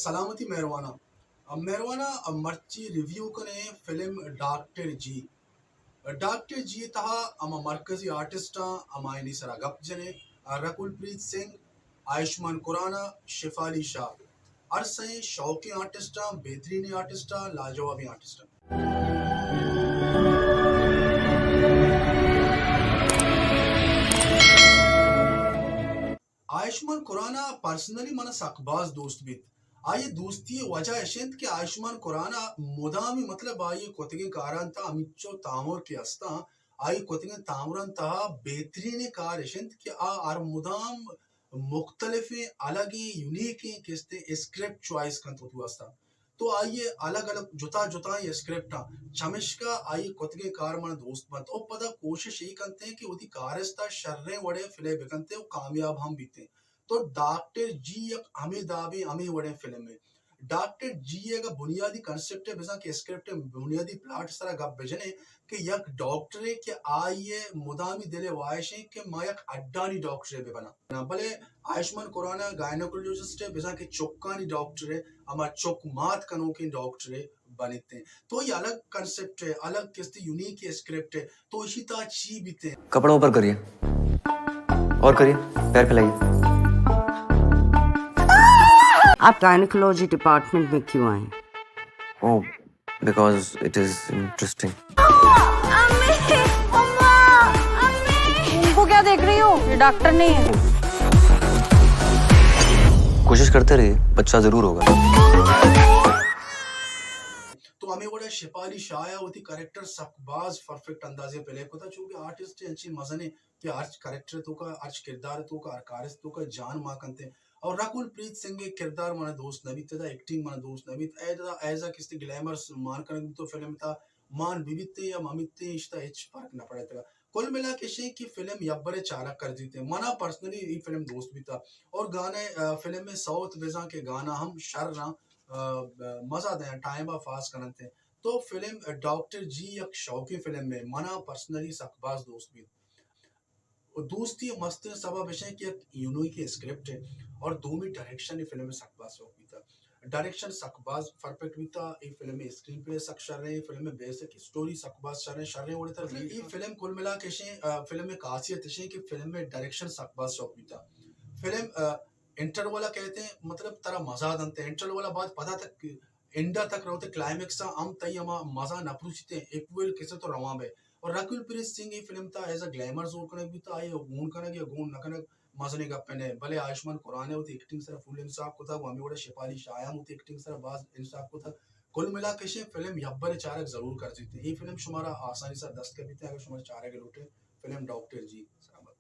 سلامتی مہرواناں۔ مہرواناں، مرچی ریویو کنیں فلم ڈاکٹر جی۔ ڈاکٹر جی تہا ہما مرکزی آرٹسٹاں، ہمایانی سرا گپ جنیں، رکول پریت سنگھ، آیوشمان کرانا، شفالی شاہ، ہر سئیں شوقیں آرٹسٹاں، بہترینیں آرٹسٹاں، لاجوابیں آرٹسٹاں۔ آیوشمان کرانا پرسنلی منا سک باز دوست بیت۔ آئی دوستی وجہ اش انت کہ آیوشمان کرانا مدامی، مطلب، آئی کتگیں کاران تہا ہمینچو تامر کہ استاں، آئی کتگیں تامران تہا بہترینیں کار اش انت کہ آ ہر مدام مختلفیں، الگیں، یونیکیں کستیں اسکرپٹ چوائس کنت وتی واسطہ۔ تو آئی ء الگ الگ جتا جتائیں اسکرپٹاں، چمشکا آئی کتگیں کار من دوست بنت و پدا کوشش ای کنت کہ وتی کارستا شریں وڑے پلے بکنت و کامیاب ہم بیت۔ تو ڈاکٹر جی یک ہمے دابیں ہمے وڑیں فلم ہے۔ ڈاکٹر جی ء اگہ بنیادی کنسپٹ ء بزاں کہ اسکرپٹ ء بنیادی پلاٹ سرا گپ بجنے کہ یک ڈاکٹرے کہ آئی ء مدامی دل ء واہش انت کہ ما یک ہڈانی ڈاکٹرے بہ بناں۔ بلے آیوشمان کرانا گائنوکولوجسٹ ء بزاں کہ چکانی ڈاکٹرے، ہما چک مات کنوکیں ڈاکٹرے بنت۔ تو یہ الگ کنسپٹ ہے، الگ کستی یونیک اسکرپٹ ہے۔ تو اسی تا چی بیتے؟ کپڑوں پر کریے، اور کریے، پیر پھیلائیے۔ آپ گائنیکولوجی ڈپارٹمنٹ میں کیوں آئے ہیں؟ Oh, because it is interesting. ان کو کیا دیکھ رہی ہو؟ یہ ڈاکٹر نہیں ہے۔ کوشش کرتے رہیے، بچہ ضرور ہوگا۔ تو ہمیں وڑا شفالی شاہ ء وتی کریکٹر سک باز پرفیکٹ اندازے پلے کتا، چونکہ آرٹسٹ انچیں مزنے کہ ہرچ کریکٹر توکا، ہرچ کردار توکا، ہر کارست توکا جان ما کنتے۔ اور رکول پریت سنگھ ء کردار منا دوست نہ بیت، دا ایکٹنگ منا دوست نہ بیت۔ اے دا ایز ا کستی گلیمرز مان کنگ بیت تو فلم تا مان بہ بیت یا مہ بیت، اشتا ہچ فرق نہ پڑتگا۔ کل ملا کے شے کہ فلم یبرے چارگ کر دیتے۔ منا پرسنلی ای فلم دوست بیتا۔ اور گانے، آ، فلم میں سوت بزاں کہ گانا ہم شر نہ، آ، مزہ دے ٹائم آ پاس کنتے۔ تو فلم ڈاکٹر جی یک شوقی فلم ہے، منا پرسنلی سک باز دوست بیت۔ و دوستی مستریں سبب اش انت کہ یک یونیک اسکرپٹ ہے اور دومی ڈائریکشن فلم سک باز شوق بیتا۔ ڈائریکشن سک باز پرفیکٹ بیتا، اے فلم اسکرین پلے سک شر ہے، فلم بیسک اسٹوری سک باز شر ہے، شریں وڑے تر، مطلب، اے فلم کل ملا کے شے، آ، فلم خاصیت اش انت کہ فلم ڈائریکشن سک باز شوق بیتا۔ فلم، آ، انٹرول کہتے ہیں، مطلب، ترا مزہ دنتے، انٹرول بعد پدا تک اینڈا تک روتے، کلائمیکس ء ہم تئی ہما مزہ نہ پروشیت، ایکول کسے تو روان بے۔ اور رکول پریت سنگھ ای فلم تا ایز ا گلیمر زور کنگ بیتا، آئی گون کنگ یا گون نہ کنگ مزنیں گپ نہ، بلے آیوشمان کرانے وتی ایکٹنگ سرا فل انصاف کتا، و ہمیں وڑا شفالی شاہ ہم وتی ایکٹنگ سرا باز انصاف کتا۔ کل ملا کے شے فلم یبر چارگ ضرور کر دیتے۔ ای فلم شمارا آسانی سر دست کپیتے اگر شمارا چارگ لوٹے۔ فلم ڈاکٹر جی۔ سلامت۔